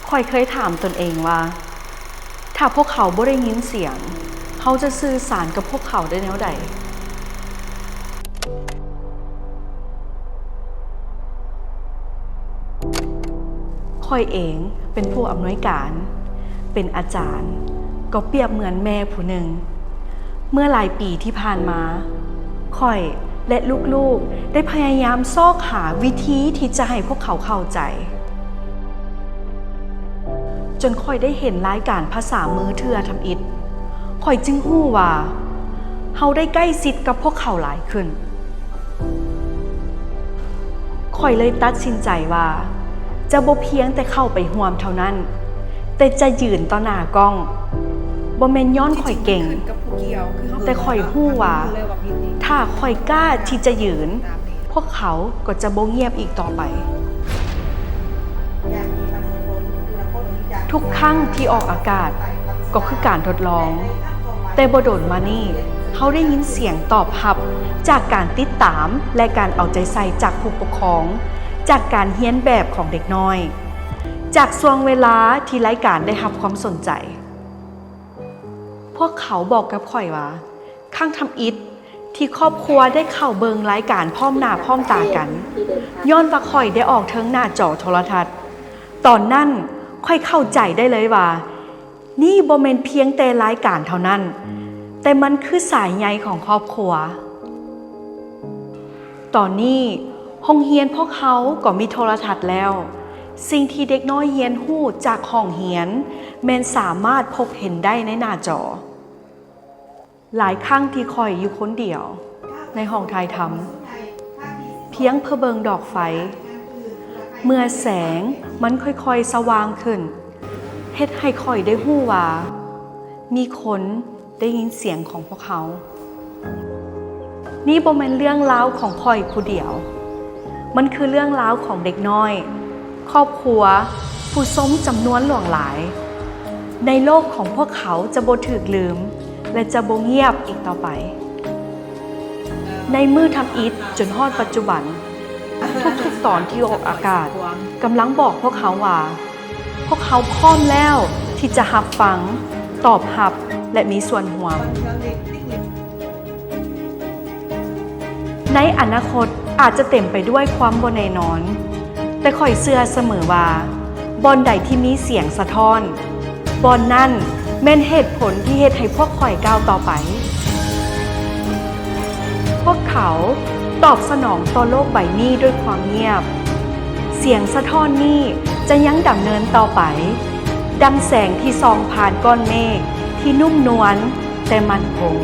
ຂ້ອຍເຄີຍຖາມຕົນເອງວ່າ ຖ້າພວກເຂົາບໍ່ໄດ້ຍິນສຽງ, ເຮົາຈະສື່ສານກັບພວກເຂົາໄດ້ແນວໃດ? ຂ້ອຍເອງເປັນຜູ້ອຳນວຍການ, ເປັນອາຈານ, ກໍປຽບເໝືອນແມ່ຜູ້ໜຶ່ງ. ເມື່ອຫຼາຍປີທີ່ຜ່ານມາ, ຂ້ອຍ ແລະ ລູກໆ ໄດ້ພະຍາຍາມຊອກຫາວິທີທີ່ຈະໃຫ້ພວກເຂົາເຂົ້າໃຈ, ຈົນຂ້ອຍໄດ້ເຫັນລາຍການພາສາມືເທື່ອທຳອິດ, ຂ້ອຍຈຶ່ງຮູ້ວ່າເຮົາໄດ້ໃກ້ຊິດກັບພວກເຂົາຫຼາຍຂຶ້ນ. ຂ້ອຍເລີຍຕັດສິນໃຈວ່າ ຈະບໍ່ພຽງແຕ່ເຂົ້າໄປຮ່ວມເທົ່ານັ້ນ, ແຕ່ຈະຢືນຕໍ່ໜ້າກ້ອງ. ບໍ່ແມ່ນຍ້ອນຂ້ອຍເກັ່ງ, ແຕ່ຂ້ອຍຮູ້ວ່າ ຖ້າຂ້ອຍກ້າທີ່ຈະຢືນ, ພວກເຂົາກໍຈະບໍ່ງຽບອີກຕໍ່ໄປ. ທຸກຄັ້ງທີ່ອອກອາກາດ ກໍຄືການທົດລອງ. ແຕ່ບໍ່ດົນມານີ້, ເຮົາໄດ້ຍິນສຽງຕອບຮັບຈາກການຕິດຕາມ ແລະ ການເອົາໃຈໃສ່ຈາກຜູ້ປົກຄອງ, ຈາກການຮຽນແບບຂອງເດັກນ້ອຍ, ຈາກຊ່ວງເວລາທີ່ລາຍການໄດ້ຮັບຄວາມສົນໃຈ. ພວກເຂົາບອກກັບຂ້ອຍວ່າ ຄັ້ງທຳອິດທີ່ຄອບຄົວໄດ້ເຂົ້າເບິ່ງລາຍການພ້ອມໜ້າພ້ອມຕາກັນ, ຍ້ອນວ່າຂ້ອຍໄດ້ອອກເທິງໜ້າຈໍໂທລະທັດ. ຕອນນັ້ນ, ຂ້ອຍເຂົ້າໃຈໄດ້ເລີຍວ່າ ນີ້ບໍ່ແມ່ນພຽງແຕ່ລາຍການເທົ່ານັ້ນ, ແຕ່ມັນຄືສາຍໃຍຂອງຄອບຄົວ. ຕອນນີ້, ໂຮງຮຽນພວກເຮົາກໍມີໂທລະທັດແລ້ວ. ສິ່ງທີ່ເດັກນ້ອຍຮຽນຮູ້ຈາກຫ້ອງຮຽນ ແມ່ນສາມາດພົບເຫັນໄດ້ໃນໜ້າຈໍ. ຫຼາຍຄັ້ງທີ່ຂ້ອຍຢູ່ຄົນດຽວໃນຫ້ອງຖ່າຍທຳ, ພຽງເພື່ອເບິ່ງດອກໄຟ, ເມື່ອແສງມັນຄ່ອຍໆສະຫວ່າງຂຶ້ນ, ເຮັດໃຫ້ຂ້ອຍໄດ້ຮູ້ວ່າມີຄົນໄດ້ຍິນສຽງຂອງພວກເຮົາ. ນີ້ບໍ່ແມ່ນເລື່ອງລາວຂອງຂ້ອຍຜູ້ດຽວ. ມັນຄືເລື່ອງລາວຂອງເດັກນ້ອຍ, ຄອບຄົວ, ຜູ້ຊົມຈຳນວນຫຼວງຫຼາຍ. ໃນໂລກຂອງພວກເຂົາຈະບໍ່ຖືກລືມ ແລະ ຈະບໍ່ງຽບອີກຕໍ່ໄປ. ໃນມື້ທຳອິດຈົນຮອດປັດຈຸບັນ, ທຸກໆຕອນທີ່ອອກອາກາດ ກຳລັງບອກພວກເຮົາວ່າ ພວກເຮົາພ້ອມແລ້ວທີ່ຈະຮັບຟັງ, ຕອບຮັບ ແລະ ມີສ່ວນຮ່ວມ. ໃນອະນາຄົດອາດຈະເຕັມໄປດ້ວຍຄວາມບໍ່ແນ່ນອນ, ແຕ່ຂ້ອຍເຊື່ອສະເໝີວ່າ ບ່ອນໃດທີ່ມີສຽງສະທ້ອນ, ບ່ອນນັ້ນແມ່ນເຫດຜົນທີ່ເຮັດໃຫ້ພວກຂ້ອຍກ້າວຕໍ່ໄປ. ພວກເຂົາຕອບສະໜອງຕໍ່ໂລກໃບນີ້ດ້ວຍຄວາມງຽບ. ສຽງສະທ້ອນນີ້ຈະຍັງດຳເນີນຕໍ່ໄປ, ດັ່ງແສງທີ່ສ່ອງຜ່ານກ້ອນເມກທີ່ນຸ້ມນວນແຕ່ໝັ້ນຄົງ.